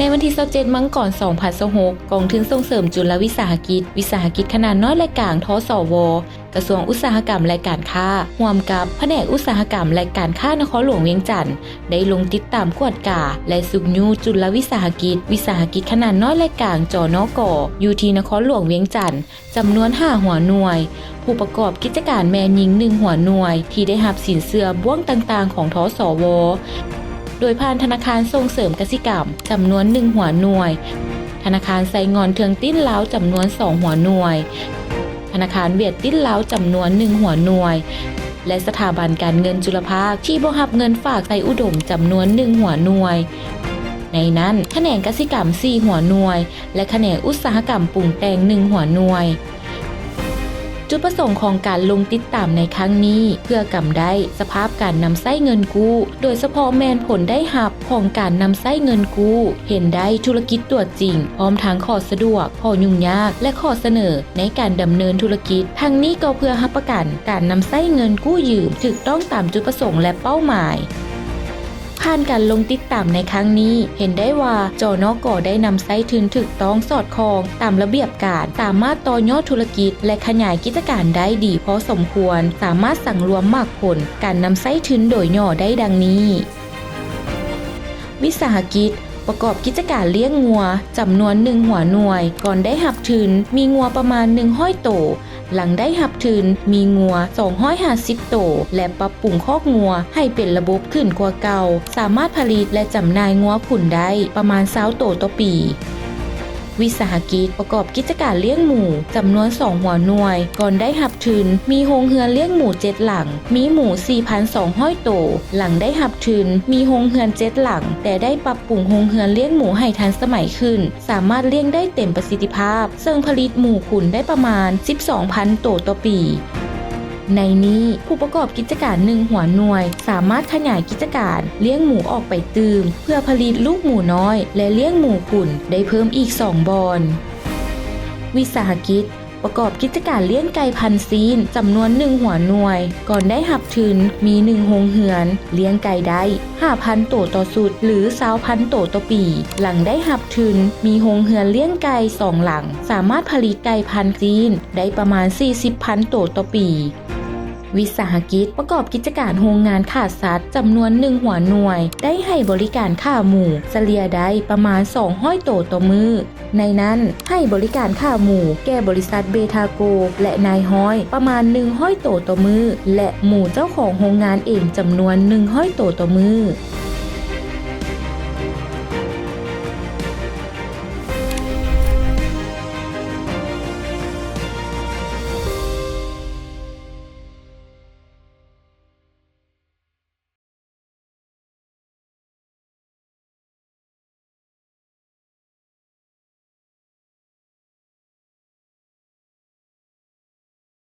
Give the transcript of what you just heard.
ໃນວັນທີຊາວເຈັດ ມັງກອນ ສອງພັນຊາວຫົກ ກອງທຶນສົ່ງເສີມຈຸລະວິສາຫະກິດ, ວິສາຫະກິດຂະໜາດນ້ອຍ ແລະ ກາງ ທສວ ກະຊວງອຸດສາຫະກຳ ແລະ ການຄ້າ ຮ່ວມກັບພະແນກອຸດສາຫະກຳ ແລະ ການຄ້ານະຄອນຫຼວງວຽງຈັນ ໄດ້ລົງຕິດຕາມກວດກາ ແລະ ຊຸກຍູ້ຈຸລະວິສາຫະກິດ, ວິສາຫະກິດຂະໜາດນ້ອຍ ແລະ ກາງ ຈນກ ຢູ່ທີ່ນະຄອນຫຼວງວຽງຈັນ ຈຳນວນຫ້າຫົວໜ່ວຍ, ຜູ້ປະກອບກິດຈະການແມ່ນຍິງໜຶ່ງຫົວໜ່ວຍ ທີ່ໄດ້ຮັບສິນເຊື່ອບ້ວງຕ່າງໆຂອງ ທສວ ໂດຍຜ່ານທະນາຄານສົ່ງເສີມກະສິກຳ ຈຳນວນໜຶ່ງຫົວໜ່ວຍ, ທະນາຄານໄຊງ່ອນເທື່ອງຕິນລາວ ຈຳນວນສອງຫົວໜ່ວຍ, ທະນາຄານຫວຽດຕິນລາວ ຈຳນວນໜຶ່ງຫົວໜ່ວຍ ແລະ ສະຖາບັນການເງິນຈຸລະພາກທີ່ບໍ່ຮັບເງິນຝາກໄຊອຸດົມ ຈຳນວນໜຶ່ງຫົວໜ່ວຍ. ໃນນັ້ນ, ຂະແໜງກະສິກຳສີ່ຫົວໜ່ວຍ ແລະ ຂະແໜງອຸດສາຫະກຳປຸງແຕ່ງໜຶ່ງຫົວໜ່ວຍ. ຈຸດປະສົງຂອງການລົງຕິດຕາມໃນຄັ້ງນີ້ ເພື່ອກຳໄດ້ສະພາບການນຳໃຊ້ເງິນກູ້, ໂດຍສະເພາະແມ່ນຜົນໄດ້ຮັບຂອງການນຳໃຊ້ເງິນກູ້, ເຫັນໄດ້ທຸລະກິດຕົວຈິງ, ພ້ອມທັງຂໍ້ສະດວກ, ຂໍ້ຫຍຸ້ງຍາກ ແລະ ຂໍ້ສະເໜີໃນການດຳເນີນທຸລະກິດ. ທັງນີ້ກໍເພື່ອຮັບປະກັນການນຳໃຊ້ເງິນກູ້ຢືມຖືກຕ້ອງຕາມຈຸດປະສົງ ແລະ ເປົ້າໝາຍ. ຜ່ານການລົງຕິດຕາມໃນຄັ້ງນີ້ ເຫັນໄດ້ວ່າ ຈນກ ໄດ້ນຳໃຊ້ທຶນຖືກຕ້ອງສອດຄ່ອງຕາມລະບຽບການ, ສາມາດຕໍ່ຍອດທຸລະກິດ ແລະ ຂະຫຍາຍກິດຈະການໄດ້ດີພໍສົມຄວນ, ສາມາດສັງລວມໝາກຜົນການນຳໃຊ້ທຶນໂດຍຫຍໍ້ໄດ້ດັ່ງນີ້. ວິສາຫະກິດ ປະກອບກິດຈະການລ້ຽງງົວ ຈຳນວນໜຶ່ງຫົວໜ່ວຍ, ກ່ອນໄດ້ຮັບທຶນ ມີງົວປະມານໜຶ່ງຮ້ອຍໂຕ, ຫຼັງໄດ້ຮັບທຶນ ມີງົວສອງຮ້ອຍຫ້າສິບໂຕ ແລະ ປັບປຸງຄອກງົວໃຫ້ເປັນລະບົບຂຶ້ນກວ່າເກົ່າ, ສາມາດຜະລິດ ແລະ ຈຳໜ່າຍງົວຂຸນໄດ້ປະມານຊາວໂຕຕໍ່ປີ. ວິສາຫະກິດ ປະກອບກິດຈະການລ້ຽງໝູ ຈຳນວນສອງຫົວໜ່ວຍ, ກ່ອນໄດ້ຮັບທຶນ ມີໂຮງເຮືອນລ້ຽງໝູເຈັດຫຼັງ, ມີໝູສີ່ພັນສອງຮ້ອຍໂຕ, ຫຼັງໄດ້ຮັບທຶນ ມີໂຮງເຮືອນເຈັດຫຼັງ, ແຕ່ໄດ້ປັບປຸງໂຮງເຮືອນລ້ຽງໝູໃຫ້ທັນສະໄໝຂຶ້ນ, ສາມາດລ້ຽງໄດ້ເຕັມປະສິດທິພາບ, ເຊິ່ງຜະລິດໝູຂຸນໄດ້ປະມານສິບສອງພັນໂຕຕໍ່ປີ. ໃນນີ້, ຜູ້ປະກອບກິດຈະການໜຶ່ງຫົວໜ່ວຍ ສາມາດຂະຫຍາຍກິດຈະການລ້ຽງໝູອອກໄປຕື່ມ ເພື່ອຜະລິດລູກໝູນ້ອຍ ແລະ ລ້ຽງໝູຂຸນໄດ້ເພີ່ມອີກສອງບ່ອນ. ວິສາຫະກິດ ປະກອບກິດຈະການລ້ຽງໄກ່ພັນຊີ້ນ ຈຳນວນໜຶ່ງຫົວໜ່ວຍ, ກ່ອນໄດ້ຮັບທຶນ ມີໜຶ່ງໂຮງເຮືອນ, ລ້ຽງໄກ່ໄດ້ຫ້າພັນໂຕຕໍ່ຊຸດ ຫຼື ຊາວພັນໂຕຕໍ່ປີ, ຫຼັງໄດ້ຮັບທຶນ ມີໂຮງເຮືອນລ້ຽງໄກ່ສອງຫຼັງ, ສາມາດຜະລິດໄກ່ພັນຊີ້ນໄດ້ປະມານສີ່ສິບພັນໂຕຕໍ່ປີ. ວິສາຫະກິດ ປະກອບກິດຈະການໂຮງງານຂ້າສັດ ຈຳນວນໜຶ່ງຫົວໜ່ວຍ, ໄດ້ໃຫ້ບໍລິການຂ້າໝູສະເລ່ຍໄດ້ປະມານສອງຮ້ອຍໂຕຕໍ່ມື້. ໃນນັ້ນ, ໃຫ້ບໍລິການຂ້າໝູແກ່ບໍລິສັດເບທາໂກ ແລະ ນາຍຮ້ອຍ ປະມານໜຶ່ງຮ້ອຍໂຕຕໍ່ມື້ ແລະ ໝູເຈົ້າຂອງໂຮງງານເອງຈຳນວນໜຶ່ງຮ້ອຍໂຕຕໍ່ມື້.